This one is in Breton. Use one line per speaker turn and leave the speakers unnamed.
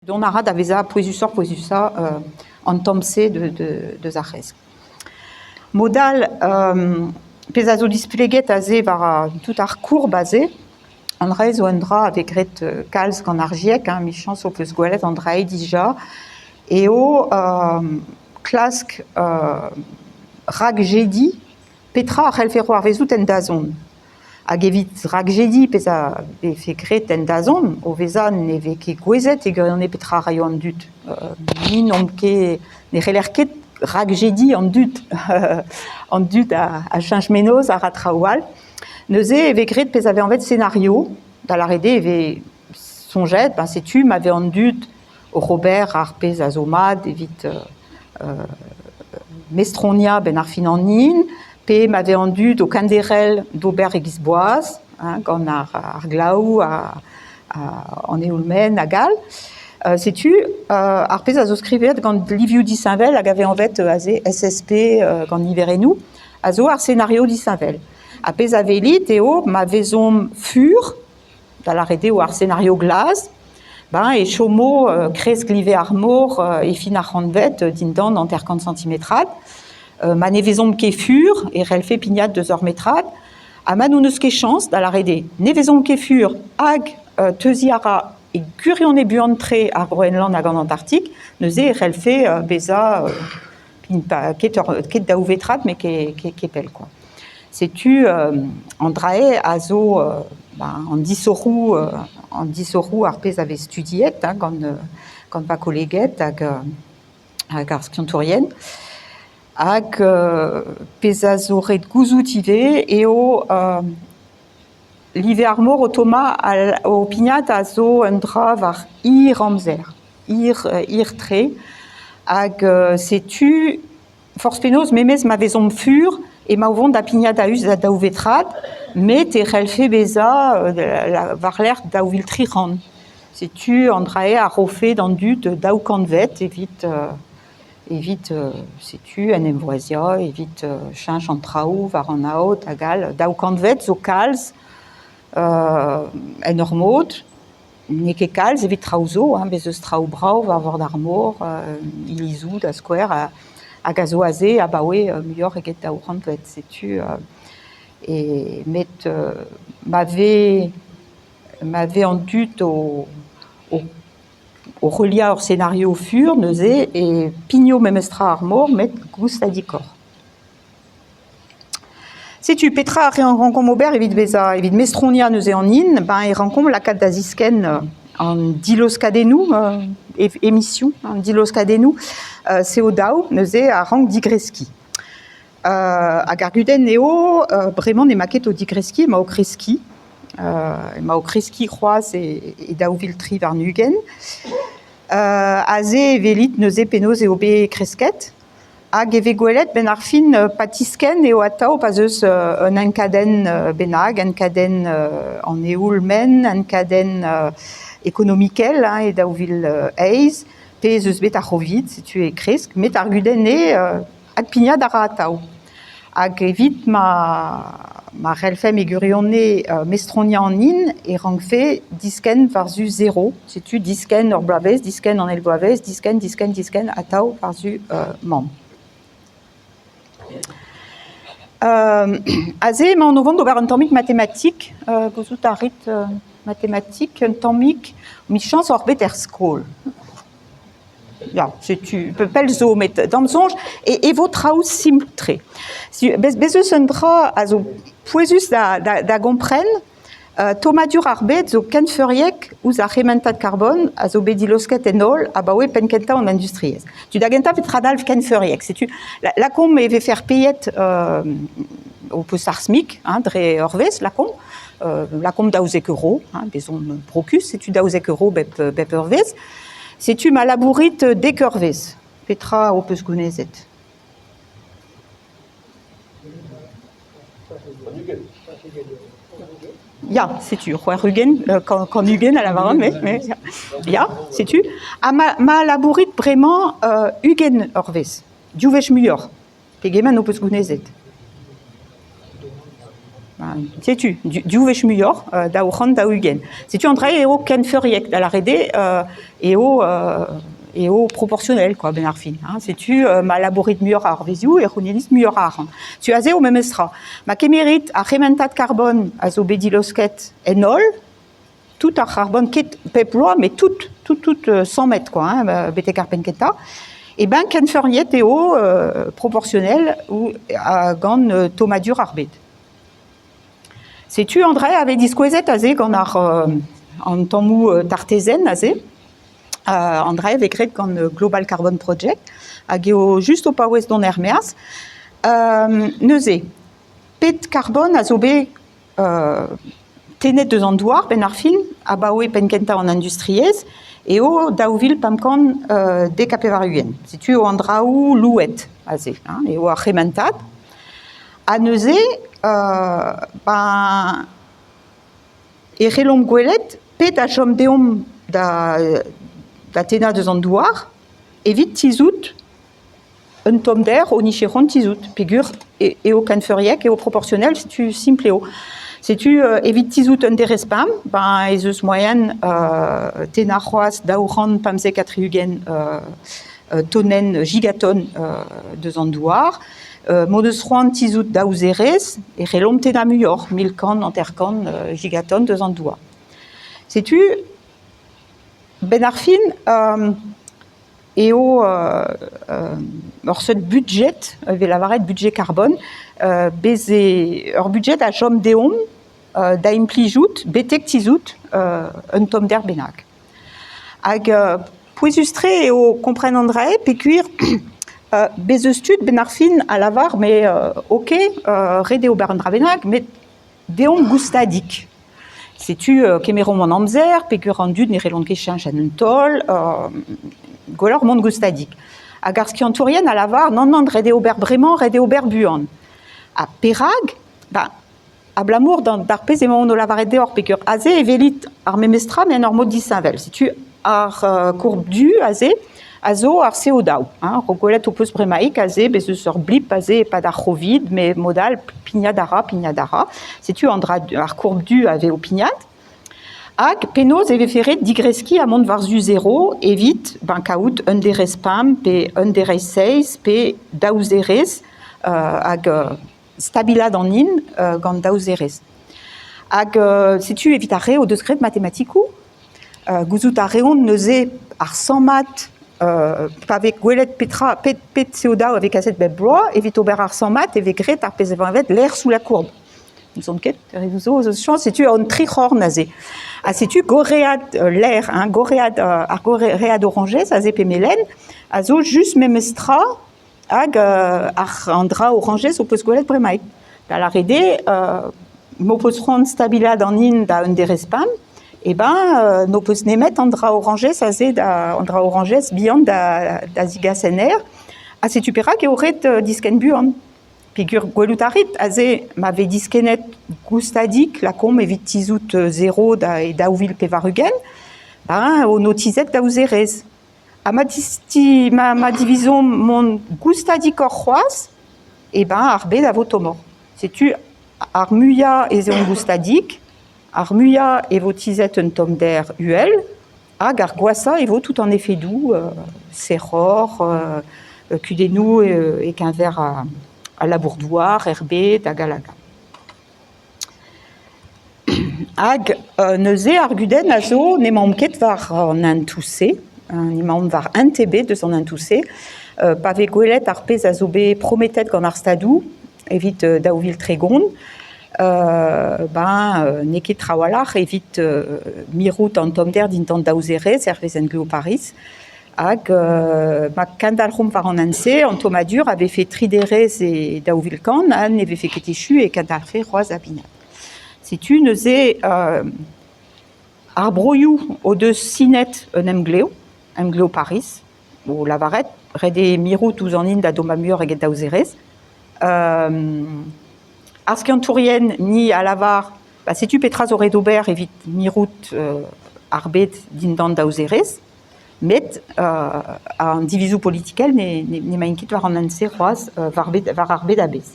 Dont a ra da vezañ pouezusoc'h-pouezusañ an tamm-se deus ar c'hresk. Mod all, pezh a zo displeget aze war tout ar kourb aze, an dra-se zo un dra a vez graet kalz gant ar GIEC, hein, 'michañs ho peus gwelet an dra-se dija, eo klask rakjediñ petra a c'hellfe c'hoarvezout en dazont. Hag evit rakjediñ pezh a vefe graet en dazont, o vezañ ne vez ket gouezet e gwirionez petra a raio an dud. Ni n'omp ket, ne c'heller ket rakjediñ an dud. An dud a cheñch mennozh, a ra traoù all. Neuze e vez graet pezh a vez anvet senario, da lâret eo e vez soñjet, ben setu ma vez an dud oc'h ober ar pezh a zo mat evit mestroniañ benn ar fin an hin, pe ma vez an dud o kenderc'hel d'ober e-giz boaz, hein, gant ar glav, an eoul-maen hag all. Setu ar pezh a zo skrivet gant livioù disheñvel hag a vez anvet aze SSP gant niverennoù, a zo ar senario disheñvel. Ar pezh a welit eo ma vezomp fur, da lâret eo ar senario glas, ben e chomo kresk live ar mor e fin ar c'hantved dindan 50 santimetrad. Ma ne vezomp ket fur e c'hellfe pignat deus ur metrad. Ha ma n'hon eus ket chañs, da lâret eo ne vezomp ket fur hag teuziñ a ra e gwirionez buan-tre ar Groenland hag an Antarktik, neuze e c'hellfe bezañ ket daou vetrad met ket pell kwa. Setu an dra-se a zo an disoc'hoù an disoc'hoù ar pezh a vez studiet hein, gant gant va koleged hag hag ar skiantourien. Hag pezh a zo ret gouzout ivez eo live ar mor o tommañ o pignat a zo un dra war hir amzer, hir hir-tre. Hag setu forzh penaos memes ma vezomp fur emañ o vont da pignat a-us da daou vetrad, met e c'hellfe bezañ war-lerc'h 2300. Setu an dra-se a rofe d'an dud daou kantved evit evit setu en em voaziañ, evit cheñch an traoù war an aod hag all. Daou kantved zo kalz en ur mod. N'eo ket kalz evit traoù zo, hein, bez' eus traoù brav war vord ar mor, ilizoù da skouer, hag a zo aze abaoe muioc'h eget daou c'hantved. Setu e met ma vez ma vez an dud o o heuliañ ur senario fur neuze e pigno memestra ar mor met goustadikoc'h. Setu petra a rankomp ober evit bezañ evit mestroniañ neuze an hin, ben e rankomp lakaat da ziskenn an diloskadennoù, emisioù an diloskadennoù CO2 neuze a rank digreskiñ. Hag ar gudenn eo bremañ n'emañ ket o digreskiñ, emañ o kreskiñ. Emañ o kreskiñ c'hoazh e 2023. Aze e welit neuze penaos eo bet kresket. Hag e vez gwelet 'benn ar fin pa tiskenn eo atav pa 'z eus un enkadenn bennak, enkadenn an eoul-maen, enkadenn ekonomikel hein, e 2008, pe ez eus bet ar C'hovid, setu e kresk. Met ar gudenn eo adpignat a ra atav. Hag evit ma ma c'hellfemp e gwirionez mestroniañ an hin e rankfe diskenn war-zu zero. Setu diskenn ur bloavezh, diskenn an eil bloavezh, diskenn, diskenn, diskenn, atav war-zu mamm. Aze emaon o vont d'ober un tammig matematik. Gouzout a rit matematik un tammig. 'Michañs oc'h bet er skol. Ya, setu pell zo, met d'am soñj e, e vo traoù simpl-tre. Bez, bez eus un dra a zo pouezus da, da, da gompren, uh, tommadur ar bed zo kenfeuriek ouzh ar c'hementad karbon a zo bet dilosket en holl abaoe penn-kentañ an industriezh. Tu da gentañ petra dalv kenfeuriek? Setu, lakaomp e vefe paeet uh, o peus ar SMIC hein, dre eurvezh, lakaomp, uh, lakaomp 12 euro, hein, bezomp brokus, setu 12 euro bep, bep eurvezh. Setu ma labourit dek eurvezh. Petra ho peus gounezet? Ya, setu, c'hwec'h-ugent, kant-ugent a lavaran, mais, ya, setu. Ha ma, ma labourit bremañ 20 eurvezh, div wech muioc'h, pegement ho peus gounezet? Setu, div wech muioc'h, 240. Setu an dra eo kenfeuriek, da lâret eo eo eo proportionnel quoi, a-benn ar fin. Hein. Setu ma labourit muioc'h a eurvezhioù e c'hounezit muioc'h a arc'hant. Setu aze eo memes tra. Ma kemerit ar c'hementad karbon a zo bet dilosket en holl, tout ar c'harbon ket pep bloaz, mais tout, tout, tout sammet quoi, hein, betek ar penn-kentañ, eh ben kenfeuriet eo proportionnel ou, gant tommadur ar bed. Setu André a vez diskouezet aze gant ar an tammoù tartezenn aze. André vez graet gant Global Carbon Project hag eo just o paouez dont er-maez. Neuze, pet karbon a zo bet tennet eus an douar benn ar fin abaoe penn-kentañ an industriezh eo 2590. Setu eo an draoù louet aze, hein, eo ar c'hementad. Ha neuze, ben, e c'hellomp gwelet pet a chom deomp da, da tennañ deus an douar evit tizhout un tommder o nije c'hoant tizhout peogwir eo kenfeuriek, eo proportionnel, setu simpl eo. Setu evit tizhout un derez pemp, ben ez eus moaien tennañ c'hoazh 275 tonenn gigatonn deus an douar. M'o deus c'hoant tizhout daou zerez e c'hellomp tennañ muioc'h, 1150 gigatonn deus an douar. Setu, 'benn ar fin eo ur seurt budjed, e vez lavaret budjed karbon, bez eo ur budjed a chom deomp da implijout betek tizhout un tommder bennak. Hag pouezus-tre eo kompren an dra-se peogwir bez eus tud 'benn ar fin a lavar mais ok, ret eo ober un dra bennak met deomp goustadik. Setu kemeromp an amzer peogwir an dud ne c'hellont ket cheñch en un taol, gwelloc'h mont goustadik. Hag ar skiantourien a lavar nann nann ret eo ober bremañ, ret eo ober buan. Ha perak? Ben, abalamour d'ar pezh emaon o lavaret deoc'h peogwir aze e welit ar memes tra met en ur mod disheñvel. Setu ar courbe du aze a zo ar CO2. Hein, gwelet ho peus bremaik aze, bez eus ur blip aze e-pad ar C'hovid, met mod all pignat a ra, pignat a ra. Setu an dra, ar courbe du a vez o pignat. Hag penaos e vefe ret digreskiñ ha mont war-zu zero evit ben, kaout un derez pemp pe un derez seizh pe daou zerez hag stabilaat an hin gant daou zerez. Hag setu evit ar re o deus graet matematikoù, gouzout a reont neuze ar sammad pa vez gwelet petra pet, pet CO2 a vez kaset bep bloaz, evit ober ar sammad e vez graet ar pezh a vez l'air sous la courbe. N'ouzon ket, zo zo chañs, setu an tri c'horn aze. Ha setu gorread l'air, hein, gorread, ar gorread orañjez aze pe melen, a zo just memes tra Hag an dra orañjez ho peus gwelet bremaik. Da lâret eo, m'ho peus c'hoant stabilaat an hin da un derez pemp, eh ben n'ho peus nemet an dra orañjez aze, da, an dra orañjez bihan da, da zigas en aer. Ha setu perak eo ret diskenn buan. Peogwir gwelout a rit aze ma vez diskennet goustadik, lakaomp evit tizhout zero da e 2080, ben ho notizet daou zerez. Ha ma, ma, ma divizomp mont goustadikoc'h c'hoazh, eh ben ar bed a vo tommoc'h. Setu ar muiañ ez eomp goustadik, ar muiañ e vo tizhet un tommder uhel, hag ar gwashañ e vo tout an efedoù sec'hor, kudennoù e-keñver al labour-douar er bed hag all hag all. Hag neuze ar gudenn a zo n'emaomp ket war an hentoù-se, n'emaomp war hent ebet eus an hentoù-se. Pa vez gwelet ar pezh a zo bet prometet gant ar stadoù evit 2030, ben n'eo ket trawalc'h evit mirout an tommder dindan daou zerez hervez emglev Pariz. Hag ma kendalc'homp war an hent-se, an tommadur a vefe tri derez e 2000 ha ne vefe ket echu e kendalc'hfe c'hoazh a-binad. Setu neuze ar broioù o deus sinet un emglev, emglev Pariz, o lavaret ret eo mirout ouzh an hin da dommañ muioc'h eget daou zerez. Ar skiantourien, ni a lavar, ba setu petra zo ret ober evit mirout ar bed dindan daou zerez. Met an divizoù politikel n'emaint ket war an hent-se c'hoazh war ar bed a-bezh.